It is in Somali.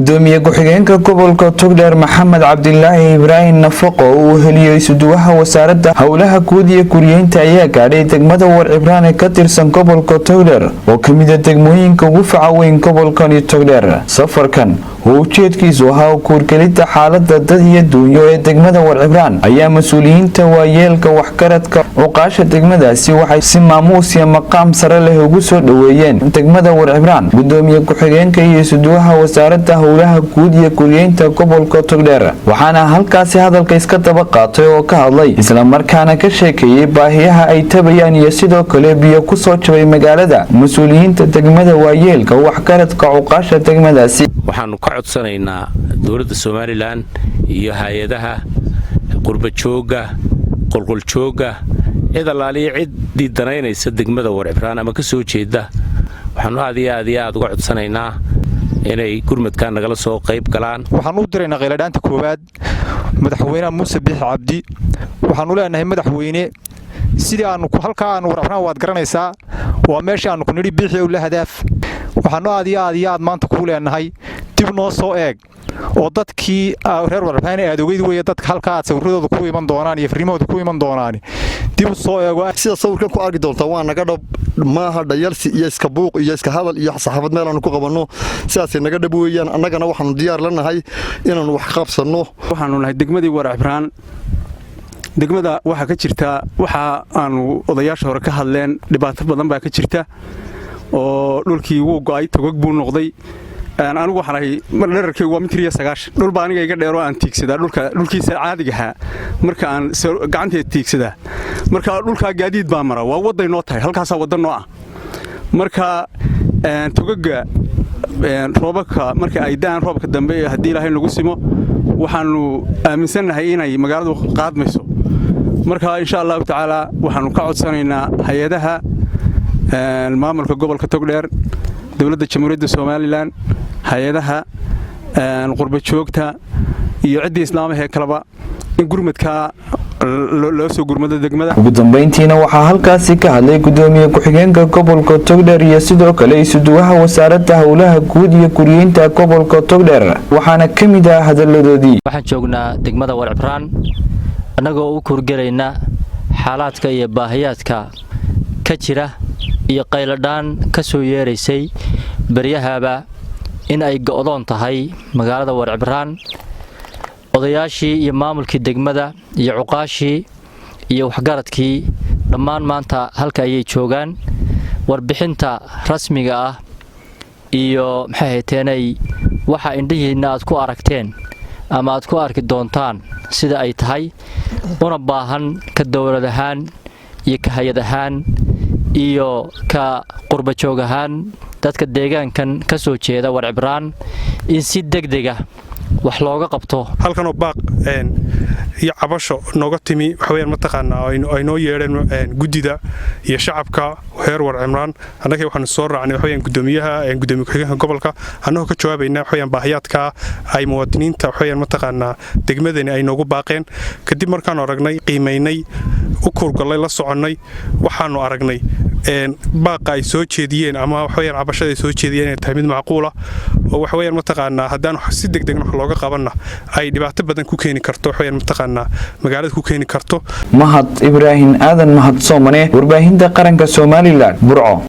Gudoomiye ku-xigeenka gobolka Togdheer, Maxamed Cabdilaahi Ibraahim Nafaqo, oo uu heliyey isuduwaha Wasaaradda Howlaha Guud iyo Guriyeynta, ayaa gaadhay degmada Warcibraan ee ka tirsan gobolka Togdheer, oo ka mida degmooyinka ugu faca weyn gobolkani Togdheer. Safarkan oo ujeedkiisu ahaa kuurgelidda xaalada dad iyo duunyo ee degmada Warcibraan ayaa mas-uuliyiinta, waayeelka, waxgaradka, cuqaasha degmadaasi waxay si maamuus iyo maqaam sare leh ugu soo dhoweeyeen degmada Warcibraan gudoomiye ku-xigeenka iyo isuduwaha Wasaaradda Howlaha Guud iyo Guriyeynta gobolka Togdheer. Waxaana halkaasi hadalka iska daba qaatay oo ka hadlay, islamarkaana ka sheekeeyey baahiyaha ay tabayaan iyo sidoo kale biyo kusoo jabay magaalada, mas-uuliyiinta degmada, waayeelka, waxgaradka, cuqaasha degmadaasi. Waxaannu ka codsanaynaa dowladda Somaliland iyo hay-adaha qurbajoogga, qolqoljoogga, cid allaaliya ciddii danaynaysa degmada Warcibraan ama ka soo jeeda, waxaannu aad iyo aad iyo aad uga codsanaynaa inay gurmadkaa nagala soo qayb galaan. Waxaan u diraynaa qayladhaanta koowaad Madaxweynaha Muuse Biixi Cabdi. Waxaannu leenahay: madaxweyne, sidii aannu halkaa aannu Warcibraan waad garanaysaa, waa meesha aannu ku nidhi Biixi ow la hadaaf. Waxaannu aad iyo aad iyo aad maanta kuu leenahay: dib noo soo eeg oo dadkii reer Warcibraan aad ogeyd weeye dadka halkaa aad sawirradooda ku iman doonaan iyo farrimahooda ku iman doonaan, dib u soo eego. Sida sawirkan ku arki doontaa, waa naga dhab, maaha dhayalsi iyo iska buuq iyo iska hadal iyo saxaafad meel aanu ku qabanno. Sidaasay naga dhab weeyaan. Annagana waxaanu diyaar la nahay inaannu wax qabsanno. Waxaanu nahay degmadii Warcibraan. Degmada waxaa ka jirta waxa aanu odayaasha hore ka hadleen. Dhibaato badan baa ka jirta oo dhulkii wuu go'ay, togog buu noqday. Anigu waxaan ahay, dherarkaygu waa 1.90 mitir. Dhul baa aniga iga dheeroo aan tiigsadaa dhulka, dhulkiisa caadigahaa marka aan gacanteed tiigsadaa. Marka dhulkaa gaadiid baa mara, waa wadday noo tahay, halkaasaa wadda noo ah. Marka togaga roobabka marka ay da'an, roobka dambe haddii Ilaahay nagu simo, waxaannu aaminsannahay inay magaaladu qaadmayso. Marka insha Allahu tacaala waxaannu ka codsanaynaa hay-adaha, maamulka gobolka Togdheer, dowladda Jamhuuriyadda Somaliland, hay-adaha qurba joogta iyo ciddii islaamahee kaleba in gurmadkaa loo soo gurmado degmada. Ugu dambeyntiina waxaa halkaasi ka hadlay gudoomiye ku-xigeenka gobolka Togdheer iyo sidoo kale isuduwaha Wasaaradda Howlaha Guud iyo Guriyeynta gobolka Togdheer, waxaana ka mid ah hadaladoodii: Waxaan joognaa degmada Warcibraan annagoo u kuurgelayna xaalaadka iyo baahiyaadka ka jira iyo qayladhaan ka soo yeeraysay beryahaba in ay go'doon tahay magaalada Warcibraan. Odayaashii iyo maamulkii degmada iyo cuqaashii iyo waxgaradkii dhammaan maanta halka ayay joogaan. Warbixinta rasmiga ah iyo maxay hayteenay waxa indhihiinna aad ku aragteen ama aad ku arki doontaan sida ay tahay, una baahan ka dowlad ahaan iyo ka hay-ad ahaan iyo ka qurbajoog ahaan dadka deegaankan ka soo jeeda Warcibraan in si degdega wax looga qabto. Halkanoo baaq iyo cabasho nooga timi waxaweyaan mataqaanaa ay noo yeedheen guddida iyo shacabka reer Warcimraan. Annagii waxaanu soo raacnay waxaweyaan gudoomiyaha, gudoomiye ku-xigeenka gobolka, annagoo ka jawaabayna waxaweyaan baahiyaadka ay muwaadiniinta waxaweyaan mataqaanaa degmadani ay noogu baaqeen. Kadib markaanu aragnay, qiimaynay, u kuurgallay, la soconnay, waxaanu aragnay baaqa ay soo jeediyeen ama waxaweyaan cabashada ay soo jeediyeen inay tahay mid macquula oo waxaweyaan mataqaanaa haddaan si degdegna wax looga qabanna ay dhibaato badan ku keeni karto, waxaweyaan mataqaanaa magaalada ku keeni karto. Mahad Ibraahim Aadan, Mahad Soomane, Warbaahinta Qaranka Somaliland, Burco.